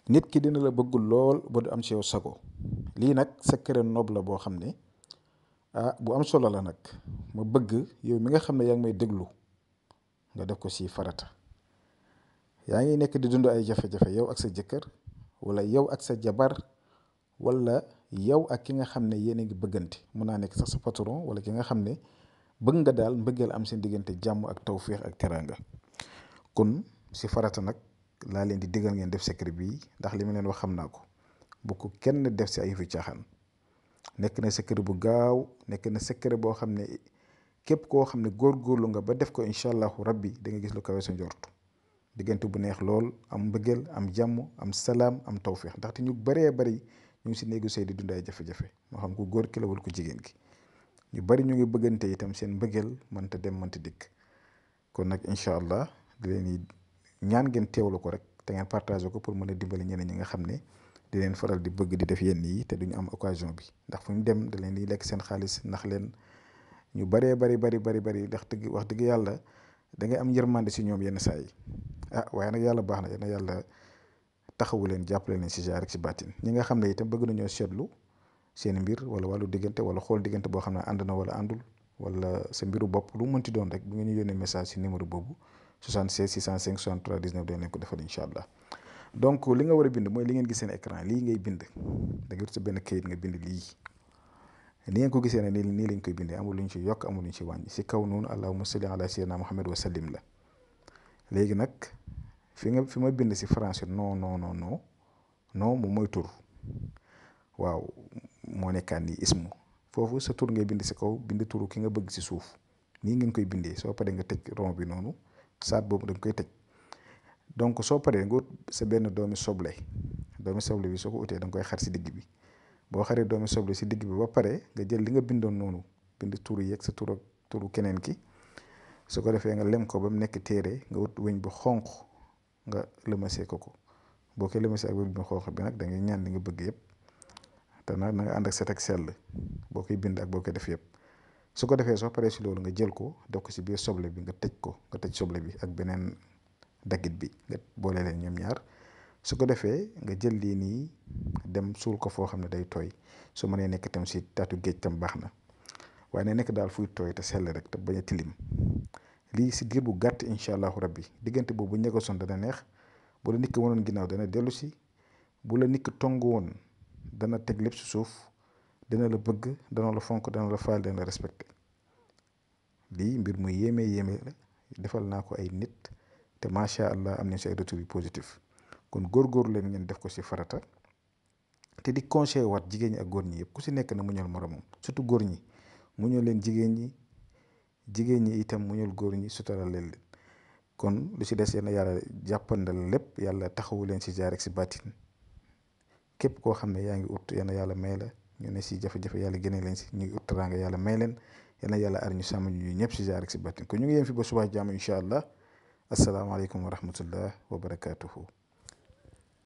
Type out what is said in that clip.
nit ki dina la bëgg lool ba du am ci yow sago. lii nag secret noob la boo xam ne bu am solo la nag. ma bëgg yow mi nga xam ne yaa ngi may déglu nga def ko ci farata. yaa ngi nekk di dund ay jafe-jafe yow ak sa jëkkër wala yow ak sa jabar wala yow ak ki nga xam ne yéen a ngi bëggante mun naa nekk sax sa patron wala ki nga xam ne bëgg nga daal mbëggeel am seen diggante jàmm ak tawféex ak teraanga. kon ci farata nag laa leen di digal ngeen def secret bii ndax li ma leen wax xam naa ko bu ko kenn def ci ay fi caaxaan. nekk na secret bu gaaw nekk na secret boo xam ne képp koo xam ne góorgóorlu nga ba def ko incha allahu rabbi da nga gis lu kawe sa njort. diggante bu neex lool am mbëggeel am jàmm am salaam am tawféex ndaxte ñu bëree bëri ñu ngi ci néegu sëy di dund ay jafe-jafe moo xam ku góor ki la wala ku jigéen ki ñu bëri ñu ngi bëggante itam seen mbëggeel mënta dem mënta dikk. kon nag incha allah di leen di ñaan ngeen teewlu ko rek te ngeen partagé ko pour mën a dimbali ñeneen ñi nga xam ne di leen faral di bëgg di def yenn yi te duñu am occasion bi ndax fu ñu dem da leen di lekk seen xaalis ndax leen ñu bëree bëri ndax dëgg wax dëgg yàlla da ngay am yërmande ci ñoom yenn saa yi waaye nag yàlla baax na yàlla taxawu leen jàppale leen ci jaar rek ci baatin ñi nga xam ne itam bëgg nañoo seetlu seen mbir wala wàllu diggante wala xool diggante boo xam ne ànd na wala àndul wala sa mbiru bopp lu mu mënti doon rek bu ngeen ñu yónnee message ci numéro boobu 76 605 63 19 dañ leen ko defal incha allah. donc li nga war a bind mooy li ngeen gis seen écran lii ngay bind da nga wut sa benn kayit nga bind lii ni ngeen ko gisee ne nii lañ koy bindee amul lu ñu ci yokk amul lu ñu ci wàññi ci kaw noonu allahumma salli ala sayyidina Muhammad wa sallim la. léegi nag fi ma bind ci français non moom mooy tur waaw moo nekkaan nii ismu foofu sa tur ngay bind ci kaw bind turu ki nga bëgg ci suuf nii ngeen koy bindee soo paree nga tëj rond bi noonu saat boobu da nga koy tëj. donc soo paree nga wut sa benn doomi soble bi soo ko utee da nga koy xar ci digg bi boo xaree doomi soble ci digg bi ba pare nga jël li nga bindoon noonu bind turu yeeg sa turu keneen ki su ko defee nga lem ko ba mu nekk téere nga wut wëñ bu xonq nga lëmasee ko boo koy lëmasee ak wëñ bu xonq bi nag da ngay ñaan li nga bëgg yëpp te nag na nga ànd ak set ak sell boo koy bind ak boo koy def yëpp. su ko defee soo paree ci loolu nga jël ko def ko ci biir soble bi nga tëj soble bi ak beneen daggit bi nga boole leen ñoom ñaar su ko defee nga jël lii nii dem suul ko foo xam ne day tooy su mënee nekk tam ci taatu géej tam baax na waaye ne nekk daal fuy tooy te sell rek te bañ a tilim. lii ci diir bu gàtt incha allahu rabbi diggante boobu bu ñu son dana neex bu la nit ki wanoon ginnaaw dana dellu si bu la nit ki tong woon dana teg lépp ci suuf dana la bëgg dana la fonk dana la faal dana la respecté. lii mbir mu yéeme la defal naa ko ay nit te macha allah am nañ ci ay retours yu positif kon góorgóorlu leen ngeen def ko ci farata te di conseillé waat jigéen ñi ak góor ñi yëpp ku ci nekk na muñal moromam surtout góor ñi muñal leen jigéen ñi itam muñal góor ñi sutural leen kon lu ci des yéen yàlla jàppandal lépp yàlla taxawu leen ci jaar ak ci baatin képp koo xam ne yaa ngi ut yéen yàlla may la ñu ne ci jafe-jafe yàlla génne leen ci ñu ngi ut teraanga yàlla may leen yéen yàlla ar ñu sàmm ñu ñëpp ci jaar ak ci baatin kon ñu ngi yem fi ba suba jàmm incha allah asalaamaaleykum wa rahmatullah wa barakaatuhu.